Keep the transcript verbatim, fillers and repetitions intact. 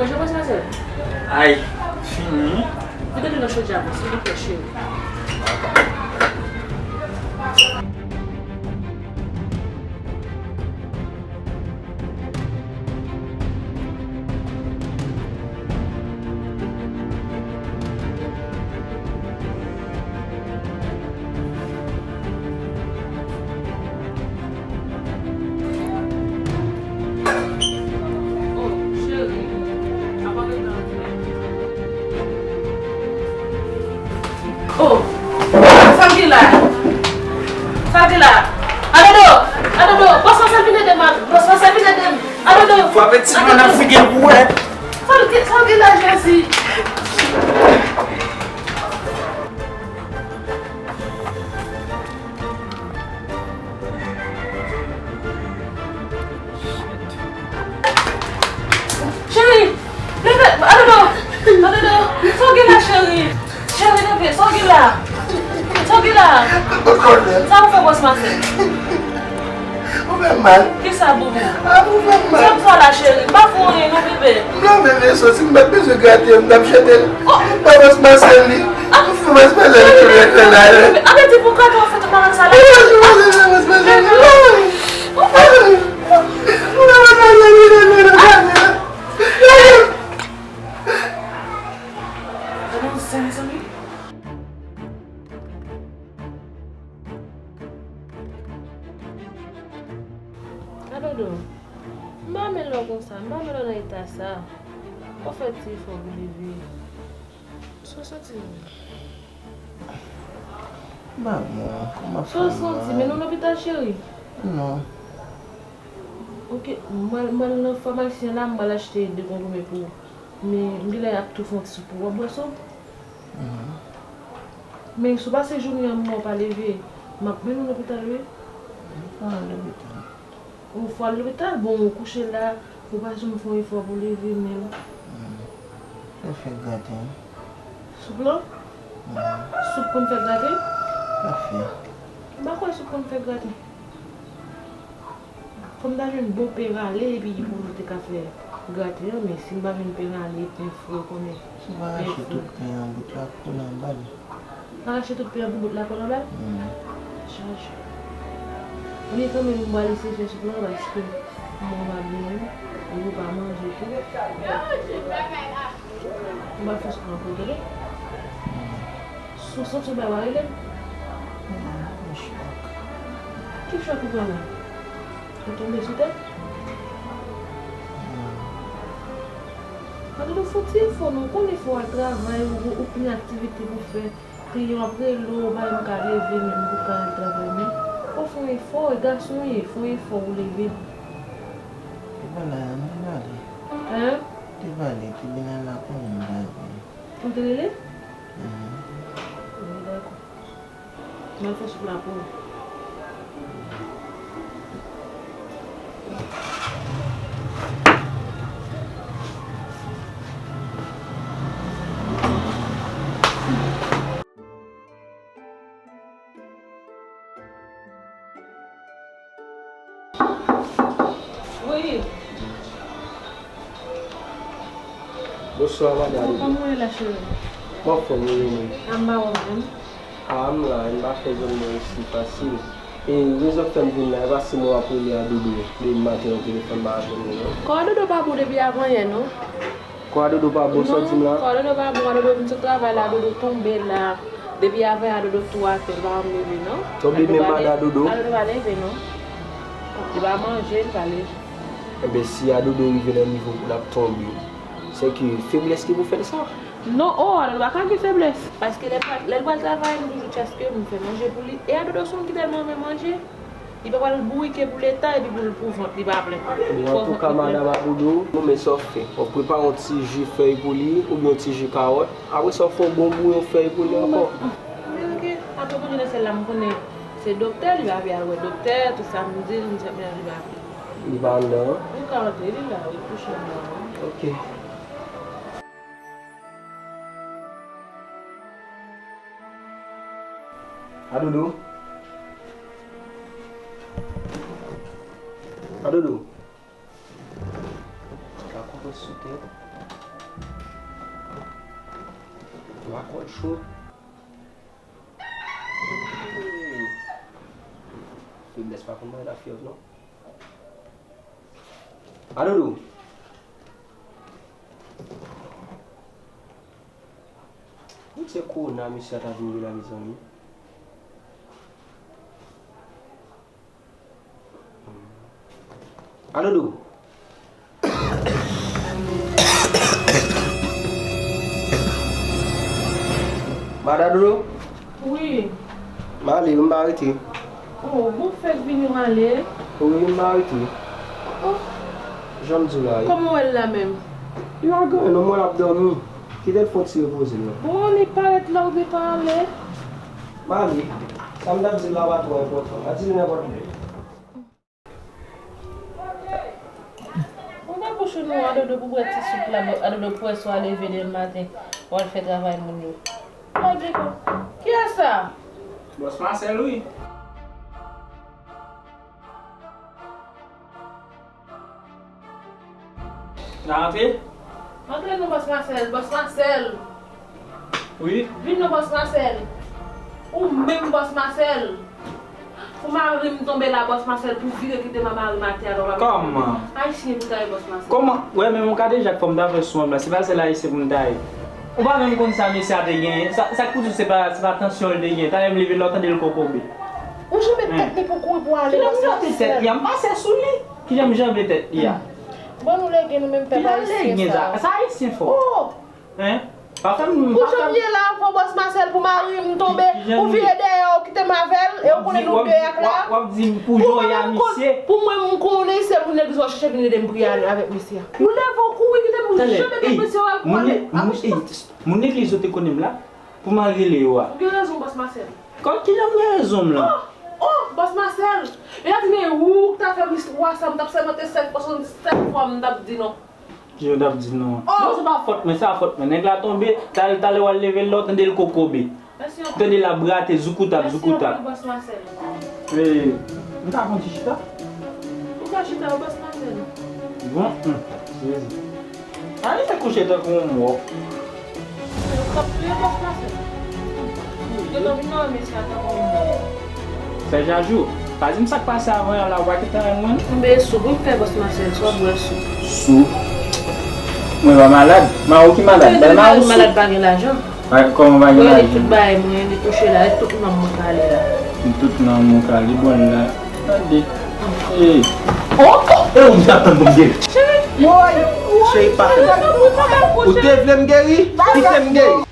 Bonjou, bòs Masèl. Ay, fini. Vide dlo nan chodyè a, silvouplè, cheri. Oh, sa l gen la? Sa l gen la? Adodo! Adodo! Bòs Masèl vin ede m! Bòs Masèl vin ede m! Adodo! Frape ti mwen nan figi l pou wè. Sa l gen, sa l gen la, Jezi? Cheri, leve, Adodo, Adodo, sa w gen la, cheri? Cheri, leve, sa w gen la? Sa w gen la? Sa w fè bòs Masèl? Ou fè m mal. Kisa, boubou? Ah, ou fè m mal. Sa m fè w la, cheri? M pa fè w anyen, non, bebe. M lave veso, si m pa t bezwen grate, m t ap jete l. Oh! M pa bòs Masèl li. Ah! M fè bòs Masèl li, cheri, cheri, cheri. Ah, men di pou grate, w fè tout bagay sa la. Bòs Masèl li. Gade yon zen, mezanmi. Adodo, m pa renmen lè w konsa, m pa renmen lè w nan eta sa. Fò w fè ti efò pou leve. Sa w santi menm? M pa bon, kòman fè m mal? Sa w santi? Men nou lopital, cheri? Non. Ok, m al, m al nan famasi an la, m al achte de konprime pou ou. Men m genlè ap tou fè yon ti soup pou ou, w ap bwè sa w? Mhm. Men si w pase jounen an mò w pa leve, m ap mennen w lopital, wi. M pa al lopital. Ou fò al lopital? Bon, ou kouche la, ou pa janm fè yon efò pou w leve menm. Hmm. Sa w fè graten? Soup lan? Hmm. Soup konn fè graten? Pa fè. M pa kwè soup konn fè graten. Fò m ta jwenn bon pen rale epi pou nou te ka fè graten an, men si m pa jwenn pen rale, pen fre, konnen. Si w pa rache tout pen an bout la, kole anba l. Rache tout pen an pou bout la kole anba l? Hmm. Chaje. Men kanmenm, m pral eseye fè soup lan paske mwen pa byen, epi ou pa manje tou. M pral fè soup lan pou ou, tande? Hmm. Sou santi w bay w a rele m? Hmm, yon chòk. Ki chòk ou pran la? Ou tonbe sou tèt? Hmm. Gade, nou fè ti efò, non, w konn efò a, travay, ou, ou gen aktivite pou fè. Kliyan ap rele w, ou pa menm ka leve menm pou ka al travay menm. Fò w fè yon efò, e gason w ye, fè yon efò pou leve. Te pale a, m te pale. Hein? Te pale, tribinal la konnen m pale. Ou te rele? Mhm. Wi, dakò. M al fè soup la pou ou. Wi. Bonswa, madanm. Kòman w ye la, cheri? M anfòm, wi, wi. A, m pa wè w menm. A, m la, m pa fè zòn mwen isi fasil. E rezon k fè m vin la, e paske mwen ap rele Adodo depi maten nan telefòn, m pa jwenn li, non. Kò Adodo pa bon depi avanyè, non. Kò Adodo pa bon, sa w di m la? Non, kò Adodo pa bon, Adodo vin sot travay la, Adodo tonbe la. Depi avanyè Adodo tou atè, l pa janm leve, non. Tonbe menm madan Adodo? Adodo pa leve, non. Li pa manje, li pa leve. Enben, si Adodo rive nan nivo pou l ap tonbe, se ke feblès ki pou fè l sa. Non, o, Adodo pa ka gen feblès. Paske lè l pral, lè l pral travay, m toujou chèske m fè manje pou li. E Adodo se yon moun ki tèlman renmen manje. Li pa pral bourike pou leta epi pou, pou vant li pa plen. Bon, antouka, madanm Adodo, nou men sa w fè. W ap prepare yon ti ji fèy pou li, oubyen yon ti ji kawòt. Apre sa, w fè yon bon bouyon fèy pou li ankò. Men ok, apre manje nan syèl la, m konnen se doktè, li pa vle al wè doktè, tout sa m di l, m santi li pa vle. Li pa anndan an? Li ka antre, li la, wi, kouche anndan an. Ok. Adodo. Adodo. Ka konpre sou tèt. Makòd cho. Feblès pa konn bay lafyèv, non. Alo, Doudou. Kote kowona misye a ta vin de la, mezanmi? Alo, Doudou. Madan Doudou? Wi. M ale, m pa rete. Oh, bon fèt vini w ale. Wi, m pa rete. Oh. Jan m di w la, wi. Kòman w wè l la menm? Li pa gen anyen non, m wè l ap dòmi. Kite l fè yon ti repoze l non. Bon, li parèt la ou gentan ale. M ale. Sa m t ap di l la pa twò enpòtan. Pa di l nenpòt lè. Ouvè bouch ou non, Adodo, pou bwè ti soup la, Adodo, pou wè si w a leve demen maten, w al fè travay moun yo. Mande kon. Kiyès sa? Bòs Masèl, wi. N a rantre? Antre non, Bòs Masèl, Bòs Masèl. Wi. Vin non, Bòs Masèl. Ou menm, Bòs Masèl. Pou mari m tonbe la, Bòs Masèl, pou vire kite m a mari m atè a, non, pa. Kòman? Ayisyen pou ta ye, Bòs Masèl. Kòman? Wè, men mwen kadejak fò m ta fè sou mwen la. Se pa sèl Ayisyen pou m ta ye. Ou pa menm konn sa mesye a te genyen. Sa, sa k pou di w se pa, se pa tansyon l te genyen. Talè m leve lè w tande l kokobe. Ou janbe tèt li pou kouri pou ale, Bòs Masèl. Kijan m janbe tèt li a? M pase sou li. Kijan m janbe tèt li a? Bon, nou lege nou menm pèp ayisyen sa. Kijan lege sa? Sa Ayisyen fò. Oh! Hein? Pa fè m, pou pa fè m. Jan m ye la avè w, Bòs Masèl, pou mari m tonbe, ou vire dèyè, ou kite m avè l, e ou konnen nou de ak la. W ap di m pou jan w ye a misye. Pou mwen, m konnen se pou legliz w ap chèche vin ede m priye avèk misye a. Ou leve w kouri, kite m, ou janbe tèt misye w al kole. Moun legliz yo te konnen m la, pou m al rele yo a. Ou gen rezon, Bòs Masèl. Kòman, kijan m gen rezon m la? Oh, oh, Bòs Masèl. E la di men ou k ta fè m istwa sa, m t ap sèmante sèt fwa, swasanndisèt fwa, m t ap di non. Kijan w t ap di non? Oh! Bon, se pa fòt mwen, se pa fòt mwen. Nèg la tonbe, talè, talè w al leve l la, w tande l kokobe. Mèsi anpil. Tande l ap grate, zoukoutap, zoukoutap. Mèsi anpil, Bòs Masèl. E, m ka pran ti chita? Ou ka chita, Bòs Masèl. Bon, hmm, Jezi. Ann fè kouche tankou yon mò. Yo t ap touye Bòs Masèl. Yo t ap vin nan mesye a tankou yon mò. Sè Jajou, pa di m sa k pase avan yè la, ou pa gentan renmen mwen? Konbyen soup ou fè, Bòs Masèl, swa bwè soup? Soup? Mwen pa malad. Mari w ki malad. Bay mari w soup. Malad pa gen lajan. Kòman pa gen lajan? Tout bagay mwen, li kouche la, e tout nanm mwen kale la. Tout nanm mwen kale, bon la. Tande. E. Oh, oh, e ou m t ap tann pou m geri. Cheri. Woy. Cheri pa fè m. Ou te vle m geri? Kite m geri.